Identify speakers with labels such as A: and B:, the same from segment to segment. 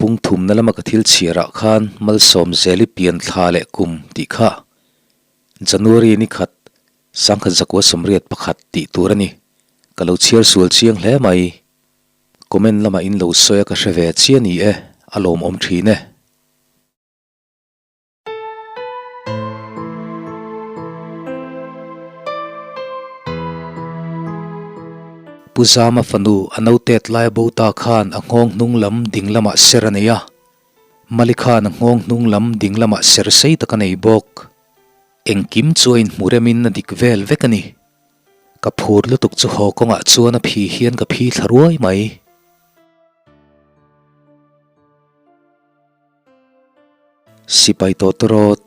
A: Bung thumna lama ka thil chhiarah khan Malsawmzeli pian thla leh kum tih kha January ni khat sangkhat zakua 81 tih tur a ni. Ka lo chhiar sual chiang hle mai. Comment lamah in lo sawi a ka hre ve chiah ni e, a lawmawm thin e. Pu Zama fanu a notet lai bo ta khan a nghawng hnung lam ding lamah ser a nei a, Mali khan a nghawng hnung lam ding lamah ser sei tak a nei bawk. Engkim chu a inhmu remin a dik vel vek a ni. Ka phur lutuk chu haw kawngah chuan a phi hian ka phi thla ruai mai. Sipai Tawtawrawt,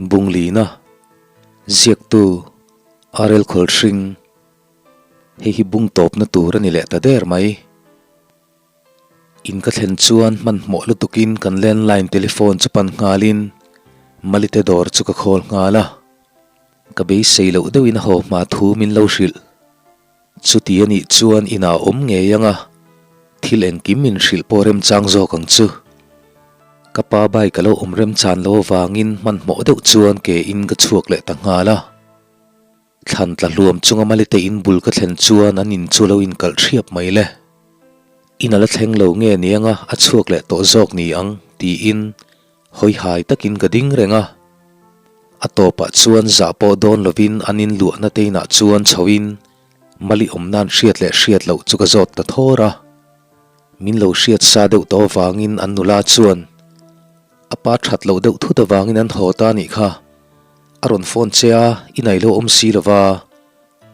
A: Bunglina, Ziaktu, RL Khawlhring, Hei hi bung tawpna tur a ni leh ta der mai. In ka thlen chuan hmanhmawh lutukin kan landline telephone chu pan nghalin Malite dawr chu ka khawl nghal a. Ka beisei loh deuhin a haw hma thu min lo hrilh. Chuti a nih chuan inah awm ngei ang a, thil engkim min hrilh pawh remchang zawk ang chu. Ka pa bike a lo awm remchan lo avangin hmanhmawh deuh chuan ke in ka chhuak leh ta nghal a. Thlan tla hluam chunga Malite in bul ka thlen chuan an in chu lo inkalh hriap mai le. In a la thleng lo nge ni anga a chhuak leh tawh zawk ni ang tiin hawi hai takin ka ding reng a. A tawpah chuan zah pawh dawn lovin an in luahna te inah chuan chhoin Mali awm nan hriat leh hriat loh chu ka zawt ta thawr a. Min lo hriat sa deuh tawh avangin an nula chuan a pa that loh deuh thut avangin an haw ta anih kha. A rawn phone che a, i nai lo awm si lova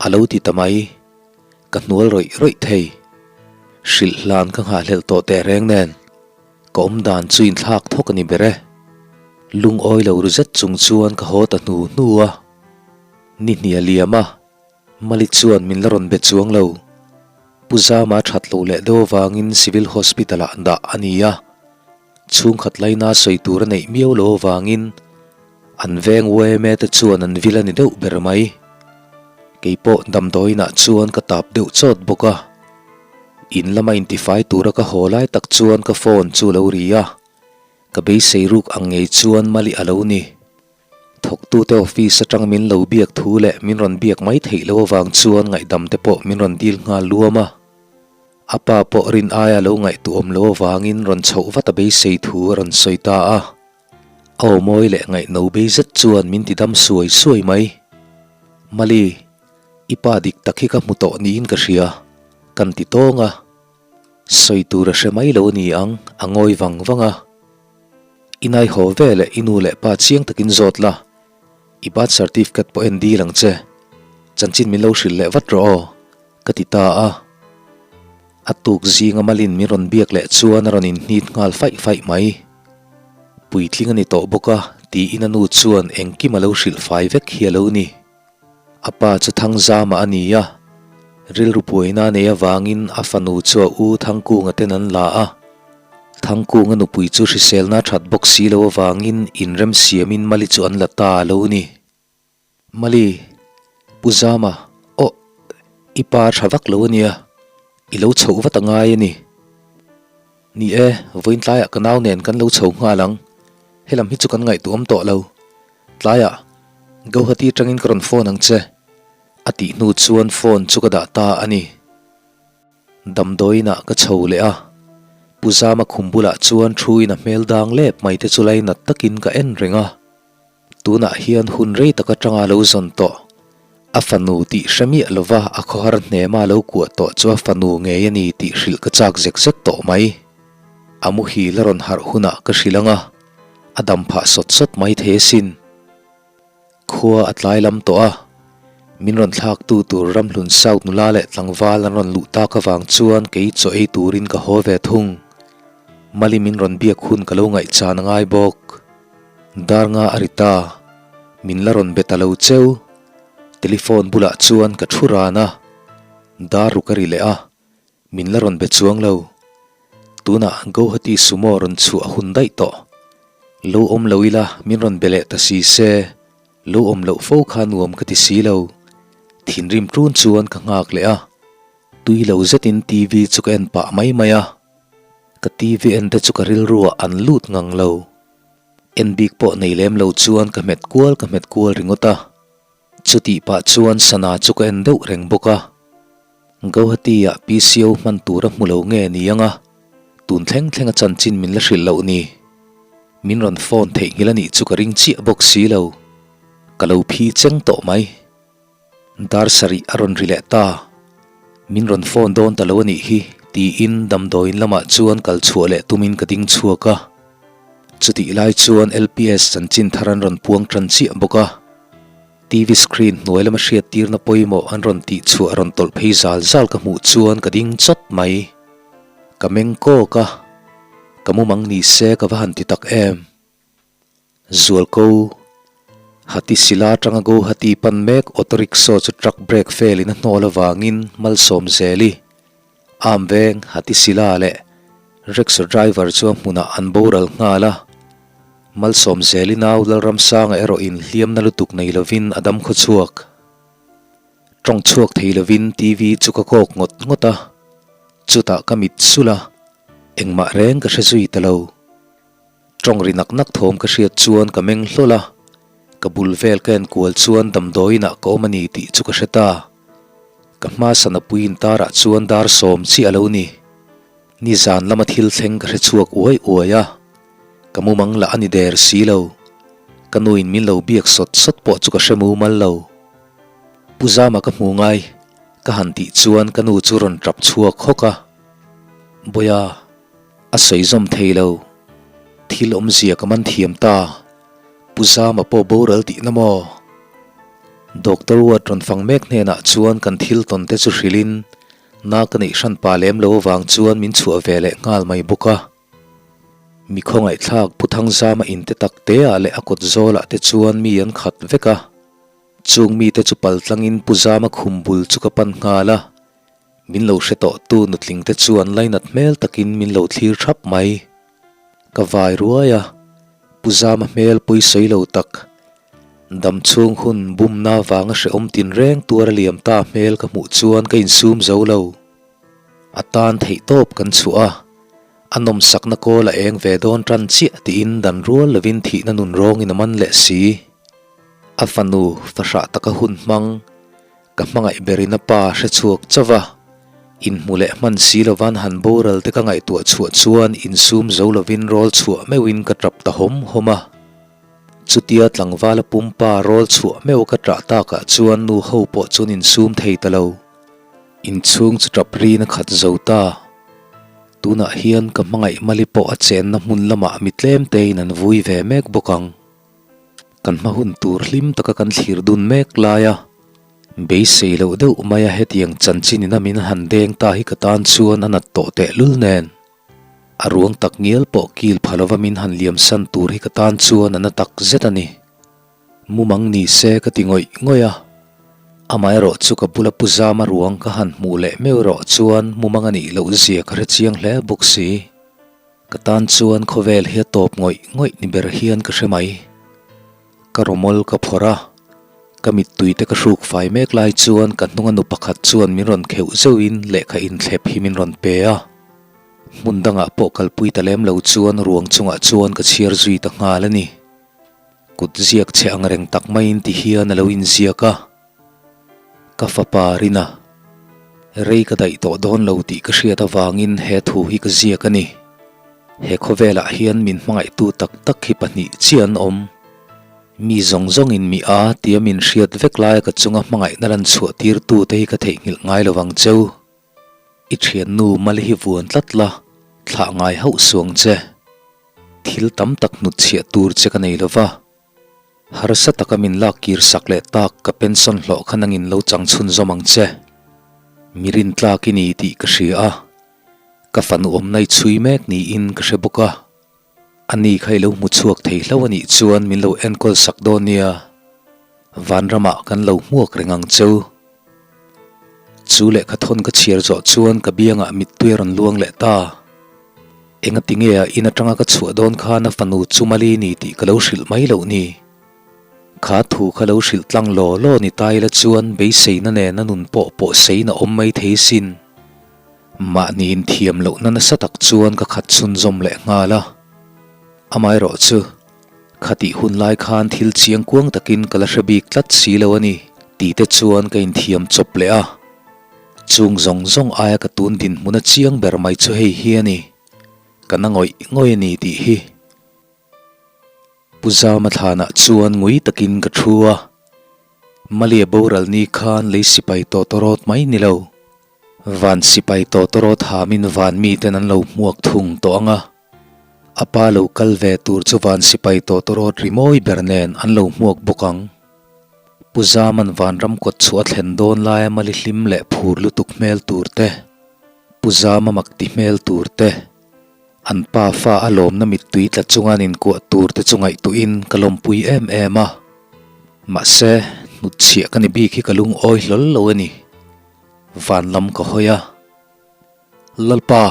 A: a lo ti ta mai. Ka hnual rawih rawih thei. Hrilh hlan ka nghahhlelh tawh tehreng nen. Ka awm dan chu inthlak thawk a ni ber e. Lungawi lo ru zet chung chuan ka haw ta hnu hnu a. Ni hnia liam a, Mali chuan min la rawn be chuang lo. Pu Zama that loh leh deuh avangin Civil Hospital ah dah a ni a. Chhungkhat laina sawi tur a neih miau lo avangin an veng yma te chuan an vil a ni deuh ber mai. Keipawh damdawiinah chuan ka tap deuh chawt bawk a. In lama intifai tura ka haw lai tak chuan ka phone chu lo ri a, ka beisei ruk ang ngei chuan Mali a lo ni. Thawktute office atang min lo biak thu leh min rawn biak mai theih loh avang chuan ngaihdam te pawh min rawn dil nghal luam a. A pa pawh rin aia lo ngaihtuahawm loh avangin rawn chhoh vat a beisei thu a rawn sawi ta a. A aw mawi leh ngaihno bei zet chuan min ti dam suai suai mai. Mali, i pa dik tak hi ka hmu tawh niin ka hria, kan ti tawng a. Sawi tur a hre mai lo a ni ang, a ngawi vang vang a. I nai haw ve leh i nu leh pa chiang takin zawt la, i birth certificate pawh en dil ang che. Chanchin min lo hrilh leh vat rawh aw, ka ti ta a. A tuk zinga Malin min rawn biak leh chuan a rawn inhnit nghal faih faih mai. Puitling a ni tawh bawk a, tiin a nu chuan engkim a lo hrilh fai vek hi a lo ni. A pa chu Thangzama a ni a, rilru buaina a nei avangin a fanu chu a u Thangkunga ten an la a. Thangkunga nupui chu hriselna a that bawk si lo avangin inremsiamin Mali chu an la ta a lo ni. Mali, Pu Zama, aw, i pa tha vak lo a nia, i lo chhoh vat a ngai a ni. Ni e, vawiin tlaiah ka nau nen kan lo chho nghal ang, helam hi chu kan ngaihtuah awm tawh lo. Tlaiah, Gauhati atangin ka rawn phone ang che, a tih hnu chuan phone chu ka dah ta a ni. Damdawiinah ka chho leh a, Pu Zama khum bulah chuan thuin a hmel dang lep mai te chu lainat takin ka en reng a. Tunah hian hun rei tak atanga lo zawn tawh, a fanu tih hre miah lova a khawhar hnema lo kuah tawh chu a fanu ngei a ni tih hrilh ka chak zek zek tawh mai. A muhil a rawn harh hunah ka hrilh ang a, a dam phah sawt sawt mai thei asin. Khua a tlai lam tawh a, min rawn thlaktu tur Ramhlun South nula leh tlangval an rawn luh tak avang chuan kei chaw ei turin ka haw ve thung. Mali min rawn biak hun ka lo ngaihchan a ngai bawk. Dar nga a ri ta, min la rawn be ta lo cheu. Telephone bulah chuan ka thu ran a, dar ruk a ri leh a, min la rawn be chuang lo. Tunah Gauhati sumo rawn chhuah a hun daih tawh. Lo awm lo ila min rawn be leh ta si se, lo awm loh fo kha nuam ka ti si lo. Thinrim ṭun chuan ka nghak leh a, tui lo zetin TV chu ka en pah mai mai a. Ka TV en te chu ka rilruah an lut ngang lo. En bik pawh nei lem lo chuan ka hmet kual ka hmet kual ringawt a. Chutih pah chuan sana chu ka en deuh reng bawk a. Gauhati-ah PCO hman tur a hmu lo nge ni ang a, tun thleng thleng a chanchin min la hrilh loh ni. Min rawn phone theihnghilh a nih chu ka ring chiah bawk si lo. Ka lo phi cheng tawh mai. Dar sarih a rawn ri leh ta. Min rawn phone dawn ta lo a nih hi, tiin damdawiin lamah chuan kal chhuah leh tumin ka ding chhuak a. Chutih lai chuan LPS chanchin thar an rawn puang tan chiah bawk a. TV screen hnuai lama hriattirna pawimawh an rawn tih chhuah rawn tawlh phei zal zal ka hmuh chuan ka ding chawt mai. Ka meng kawk a, ka mumang ni se ka va han ti tak em. Zualko, Hati sila atanga Guwahati pan mek auto rickshaw chu truck brake fail in a hnawl avangin Malsawm Zeli, Arm veng Hati sila leh rickshaw driver chu a hmunah an boral nghal a. Malsawm Zeli nau Lalramsanga erawh in hliamna lutuk nei lovin a dam khawchhuak. Tawng chhuak thei lovin TV chu ka kawk ngawt ngawt a, chutah ka mit sulh a, engmah reng ka hre zui ta lo. Tawng ri nak nak thawm ka hriat chuan ka meng hlawl a, ka bul vel ka en kual chuan damdawiinah ka awm a ni tih chu ka hre ta. Ka hma sana puiin tarah chuan dar sawm chiah a lo ni. Nizan lama thil thleng ka hre chhuak uai uai a, ka mumang lah a ni der si lo. Ka nuin min lo biak sawt sawt pawh chu ka hre mumal lo. Pu Zama ka hmu ngai, ka han tih chuan ka nu chu rawn tap chhuak hawk a. Bawiha. A sawi zawm thei lo. Thil awmzia ka man thiam ta. Pu Zama pawh boral tihna maw? Doctor Ward rawn fang mek hnenah chuan kan thil tawn te chu hrilhin na ka neih hran pa lem lo avang chuan min chhuah ve leh nghal mai bawk a. Mi khawngaihthlak Pu Thangzama in te tak te ah leh a kawt zawlah te chuan mi an khat vek a. Chung mite chu paltlangin Pu Zama khum bul chu ka pan nghal a. Min lo hre tawh tu nutling te chuan lainat hmel takin min lo thlir thap mai. Ka vai ruai a, Pu Zama hmel pawi sawi lo tak. Dam chhung hun bumna vanga hrehawm tinreng tuar a liam ta hmel ka hmuh chuan ka insum zo lo. A tan theih tawp kan chhuah a, a nawmsakna kawl a eng ve dawn tan chiah tiin dan rual lovin thihna nun rawngin a man leh si. A fanu fahrah taka hun hmang. Ka hmangaih berin a pa hre chhuak chauh a, inhmu leh hman si lovan han boral te ka ngaihtuah chhuah chuan insum zo lovin rawl chhuah meuhin ka tap ta hawm hawm a. Chutia tlangvala pumpa rawl chhuah meuh ka ṭah takah chuan nu ho pawh chuan insum thei ta lo. Inchhung chu tap rin a khat zo ta. Tunah hian ka hmangaih mali pawh a chenna hmun lamah mi tlem tein an vui ve mek bawk ang. Kan hma hun tur hlim taka kan thlir dun mek lai a, beisei loh deuh maia hetiang chanchin ina min han deng ta hi ka tan chuan a nat tawh tehlul nen. A ruang tak ngial pawh kil pha lova min han liamsan tur hi ka tan chuan a na tak zet a ni. Mumang ni se ka ti ngawih ngawih a, amaherawh chu ka bula Pu Zama ruang ka han hmuh leh meuh erawh chuan mumang a nih loh zia ka hre chiang hle bawk si. Ka tan chuan khawvel hi a tawp ngawih ngawih ni ber hian ka hre mai. Ka rawmawl ka phawrh a, ka mittui te ka hruk fai mek lai chuan ka hnunga nu pakhat chuan min rawn kheuh zeuhin lehkha inthlep hi min rawn pe a. Hmun dangah pawh kalpui ta lem lo chuan ruang chungah chuan ka chhiar zui ta nghal a ni. Kut ziak che ang reng tak maiin ti hian a lo inziak a. Ka fapa Rina, rei ka daih tawh dawn lo tih ka hriat avangin he thu hi ka ziak a ni. He khawvelah hian min hmangaihtu tak tak hi pahnih chiah an awm. Mi zawng zawngin mi a tia min hriat vek laia ka chunga hmangaihna lan chhuah tirtu te hi ka theihnghilh ngai lo vang cheu. I thiannu Mali hi vuan tlat la, thlah ngai hauh suang che. Thil tam tak hnutchhiah tur che ka nei lo va. Harsa taka min lak kir sak leh tak ka pension hlawh kha nangin lo chang chhunzawm ang che. Mi rintlak i ni tih ka hria a, ka fanu awmna i chhui mek niin ka hre bawk a. Ani kha i lo hmu chhuak thei hlo a nih chuan min lo enkawl sak dawn nia. Vanramah kan lo hmuak reng ang cheu. Chu lehkha thawn ka chhiar zawh chuan ka biangah mittui a rawn luang leh ta. Engati nge a in atanga ka chhuah dawn khan a fanu chu Mali ni tih ka lo hrilh mai loh ni? Kha thu kha lo hrilh tlang law law ni ta ila chuan beiseina nen a nun pawh pawh seiin a awm mai thei sin. Mahni inthiam lohna nasa tak chuan ka khat chhunzawm leh nghal a. Amaherawhchu, khatih hun lai khan thil chiang kuang takin ka la hre bik tlat si lo a ni tih te chuan ka inthiam chawp leh a. Chung zawng zawng aia ka tun dinhmun a chiang ber mai chu hei hi a ni, ka na ngawih ngawih a ni tih hi. Pu Zama thlanah chuan ngui takin ka thu a, Malia boral ni khan lei sipai tawtawrawt mai ni lo, van sipai tawtawrawt hamin van miten an lo hmuak thung tawh ang a, a pa lo kal ve tur chu van sipai tawtawrawt rimawi ber nen an lo hmuak bawk ang. Pu Zama'n vanram kawt chhuah a thlen dawn laia Mali hlim leh phur lutuk hmel tur te, Pu Zama makti hmel tur te, An pa fa a lawmna mittui tla chunga an inkuah tur te chu ngaihtuahin ka lawmpui em em a. Mahse, hnutchhiah ka ni bik hi ka lungawi hlawl lo a ni. Van lam ka hawi a. Lalpa,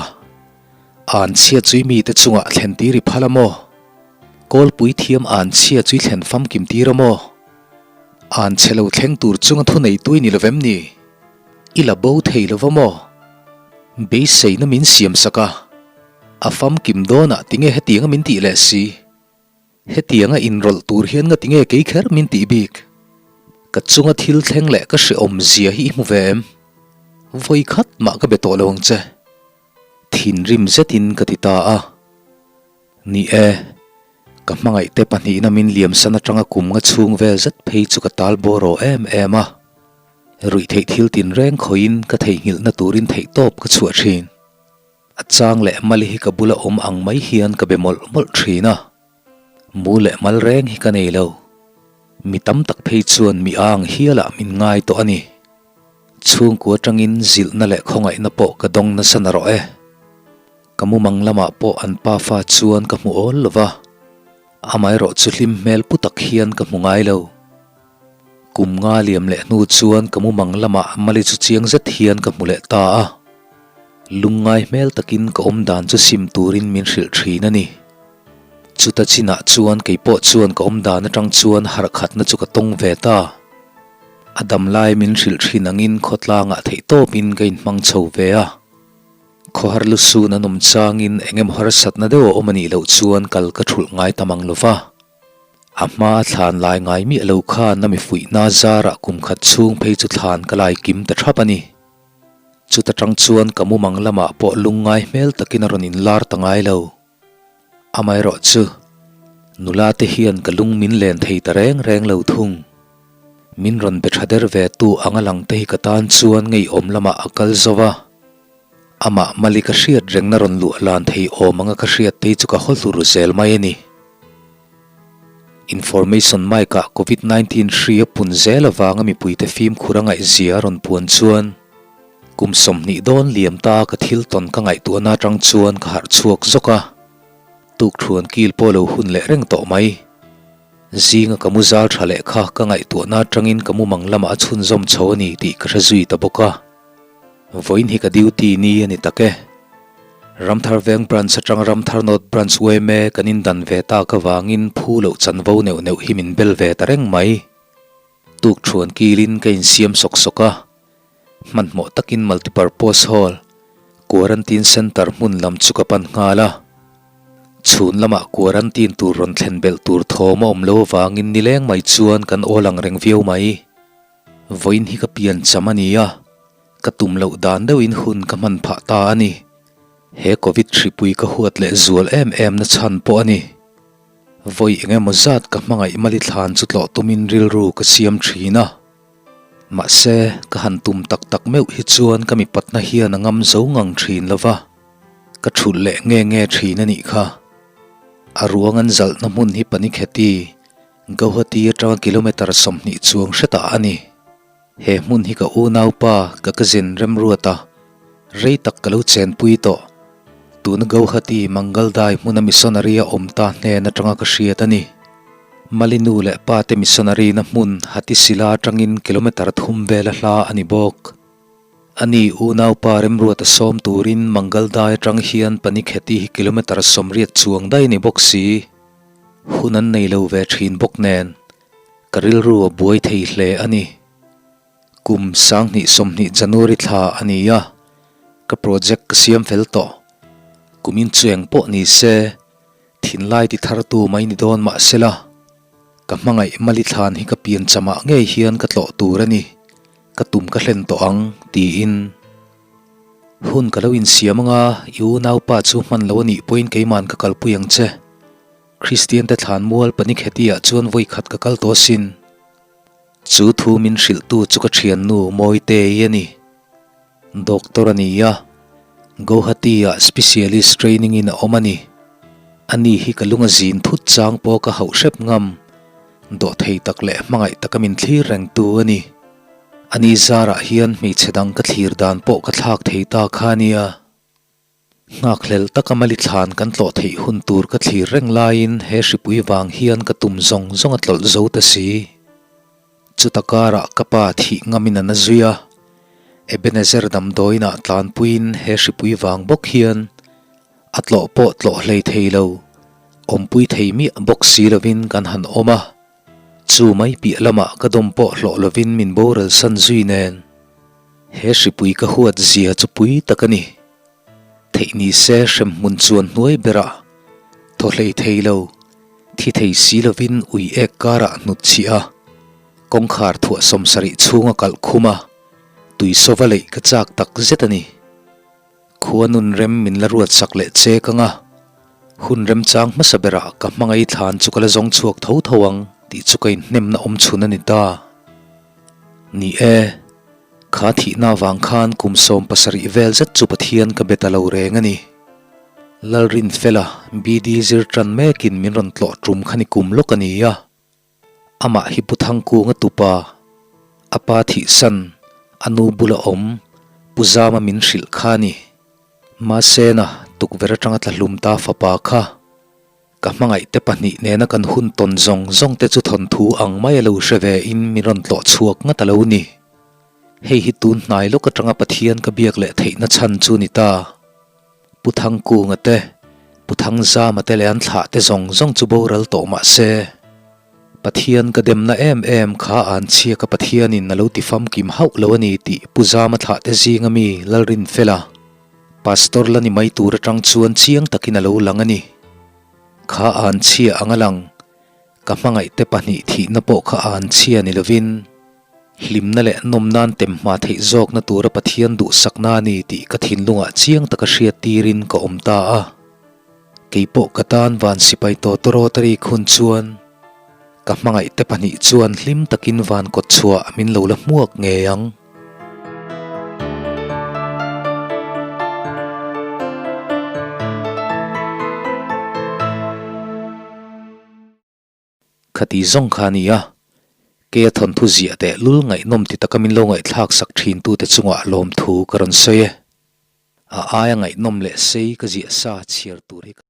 A: an chhia chui mite chungah thlen tir i phal a maw? Kawlpui thiam an chhia chui thlen famkim tir a maw? An chhe lo thleng tur chunga thuneitu i ni lovem ni? I la bo thei lo va maw? Beiseina min siam sak a, a famkim dawnah tinge hetianga min tih leh si? Hetianga inrawlh tur hian nga tinge kei kher min tih bik? Ka chunga thil thleng leh ka hrehawm zia hi i hmu ve em? Vawi khat mah ka be tawh lo ang che. Thinrim zetin ka ti ta a. Ni e, ka hmangaihte pahnihna min liamsan atanga kum nga chhung vel zet phei chu ka tal bawr aw em em a. Ruihtheih thil tinreng khawiin ka theihnghilhna turin theihtawp ka chhuah thin. A chang leh mali hi ka bula awm ang mai hian ka be mawlh mawlh thin a. Mu leh mal reng hi ka nei lo. Mi tam tak phei chuan mi ang hialah min ngai tawh a ni. Chhungkua atangin zilhna leh khawngaihna pawh ka dawng nasa narawh e. Ka mumang lamah pawh an pafa chuan ka hmu awl lo va, amaherawh chu hlim hmel pu tak hian ka hmu ngai lo. Kum nga liam leh hnu chuan ka mumang lamah Mali chu chiang zet hian ka hmu leh ta a. Lungngai hmel takin ka awm dan chu sim turin min hrilh thin a ni. Chuta chinah chuan kei pawh chuan ka awm dan atang chuan harh khatna chu ka tawng ve ta. A dam lai min hrilh thin angin khawtlangah theihtawpin ka inhmang chho ve a. Khawhar lusun an awm changin eng emaw harsatna deuh a awm a nih loh chuan kal ka thulh ngai tam ang lo va. A hma a thlan lai ngai miah lo khan a mi fuihna zarah kum khat chhung phei chu thlan ka lai kim ta thap a ni. Chuta tang chuan ka mumang lamah pawh lungngai hmel takin a rawn inlar ta ngai lo. Amaherawh chu, nula te hian ka lung min len thei ta reng reng lo thung. Min rawn be tha der ve tu anga lang te hi ka tan chuan ngeiawm lamah a kal zo va. Amah Mali ka hriat rengna rawn luah lan thei awm anga ka hriat phei chu ka haw hlur zel mai a ni. Information mic ah Covid 19 hri a pun zel avanga mipuite fimkhur a ngaihzia a rawn puan chuan kum 20 dawn liam ta ka thil tawn ka ngaihtuahna atang chuan ka harh chhuak zawk a, tukthuan kil pawh lo hun leh reng tawh mai. Zinga ka mu zal tha leh kha ka ngaihtuahna atangin ka mumang lamah a chhunzawm chho a ni tih ka hre zui ta bawk a. Vawiin hi ka duty ni a ni tak e. Ramthar Veng Branch atang Ramthar North Branch yma kan indan ve tak avangin phu loh chanvo neuh neuh hi min bel ve ta reng mai. Tukthuan kilin ka insiam sawk sawk a, hmanhmawh takin Multipurpose Hall, Quarantine Centre hmun lam chu ka pan nghal a. Chhun lamah quarantine tur rawn thlen belh tur thawm a awm lo avangin nileng mai chuan kan awl ang reng viau mai. Vawiin hi ka pian cham a ni a, ka tum loh dan deuhin hun ka hman phah ta a ni. He Covid hripui ka huat leh zual em em na chhan pawh a ni. Vawi eng emaw zat ka hmangaih mali thlan chu tlawh tumin rilru ka siam thin a. Mahse, ka han tum tak tak meuh hi chuan ka mipatna hian a ngam zo ngang thin lo va, ka thulh leh nge nge thin a nih kha. A ruang an zalhna hmun hi Panikheti, Guwahati atanga kilometre 20 chuang hretah a ni. He hmun hi ka unaupa ka cousin Remruata rei tak ka lo chenpui tawh. Tuna Guwahati Mangaldai hmuna missionary a awm ta hnen atanga ka hriat a ni. Mali nu leh pa te missionary na hmun Hatisila atangin kilometre thum vela hla a ni bawk. Ani unaupa Remruata sawm turin Mangaldai atang hian Panikheti hi kilometre 80 chuang daih a ni bawk si. Hun an nei lo ve thin bawk nen ka rilru a buai thei hle a ni. Kum 2020 January thla a ni a, Ka project ka siam fel tawh. Kumin chu eng pawh ni se, thinlai ti thartu mai ni dawn mah sela, ka hmangaih mali thlan hi ka pian chamah ngei hian ka tlawh tur a ni, ka tum ka hlen tawh ang, tiin. Hun ka lo insiam anga i unaupa chu hman lo a nih pawhin keiman ka kalpui ang che. Kristian te thlan mual Panikheti ah chuan vawi khat ka kal tawh asin. Chu thu min hrilhtu chu ka thiannu Mawitei a ni. Doctor a ni a, Guwahati ah specialist training in a awm a ni. Ani hi ka lung a zin thut chang pawh ka hauh hrep ngam. Dawhthei tak leh hmangaih taka min thlir rengtu a ni. Ani zarah hian hmeichhe dang ka thlir dan pawh ka thlak thei ta kha a nia. Nghakhlel taka mali thlan kan tlawh theih hun tur ka thlir reng laiin he hripui vang hian ka tum zawng zawng a tlawlh zo ta si. Chuta karah ka pa thih ngamin a na zui a, Ebenezer damdawiinah tlanpuiin he hripui vang bawk hian a tlawh pawh tlawh hlei thei lo, awmpui thei miah bawk si lovin kan han awm a. Chu mai piah lamah ka dawm pawh hlawh lovin min boral san zui nen he hripui ka huat zia chu pui tak a ni. Theih ni se hremhmun chuan hnuai berah thaw hlei thei lo, thi thei si lovin ui ek karah hnut chhiah a, kawngkhar thuah sawmsarih chhunga kalh khum a, tui sawva leih ka chak tak zet a ni. Khua nun rem min la ruat sak leh che ka nga, hun remchang hmasa berah ka hmangaih thlan chu ka la zawng chhuak tho tho ang tih chu ka inhnemna awm chhun a ni ta. Ni e. Kha thihna avang khan kum 70 vel zet chu Pathian ka be ta lo reng a ni. Lalrinfela, BD zir tan mekin min rawn tlawh tum kha ni kum lawk a ni a. Amah hi Pu Thangkunga tupa, a pa thihsan, a nu bula awm, Pu Zama min hrilh kha a ni. Mahsena, tukverh atanga tla hlum ta fapa kha. Ka hmangaihte pahnih nena kan hun tawn zawng zawng te chu thawnthu ang mai a lo hre ve in min rawn tlawh chhuak ngat a lo ni. Hei hi tun hnai lawk atanga Pathian ka biak leh theihna chhan chu ni ta. Pu Thangkunga te, Pu Thangzama te leh an thlah te zawng zawng chu boral tawh mah se, Pathian ka demna em em kha an chhia ka Pathianin a lo ti famkim hauh lo a ni tih Pu Zama thlah te zinga mi Lalrinfela, Pastor la ni mai tur atang chuan chiang takin a lo lang a ni. Kha an chhia ang a lang, ka hmangaihte pahnih thihna pawh kha an chhia ni lovin, hlimna leh nawmna'n tem hma theih zawkna tura Pathian duhsakna a ni tih ka thinlungah chiang taka hriat tirin ka awm ta a. Kei pawh ka tan van sipai tawtawrawt a rik hun chuan ka hmangaihte pahnih chuan hlim takin van kawtchhuah min lo la hmuak ngei ang. Khati zawng kha a ni a, keia thawnthu ziah teh lul ngaihnawm ti taka min lo ngaihthlak sak thin tute chungah lawmthu ka rawn sawi e. A aia ngaihnawm leh sei ka ziah sa chhiar tur hi ka.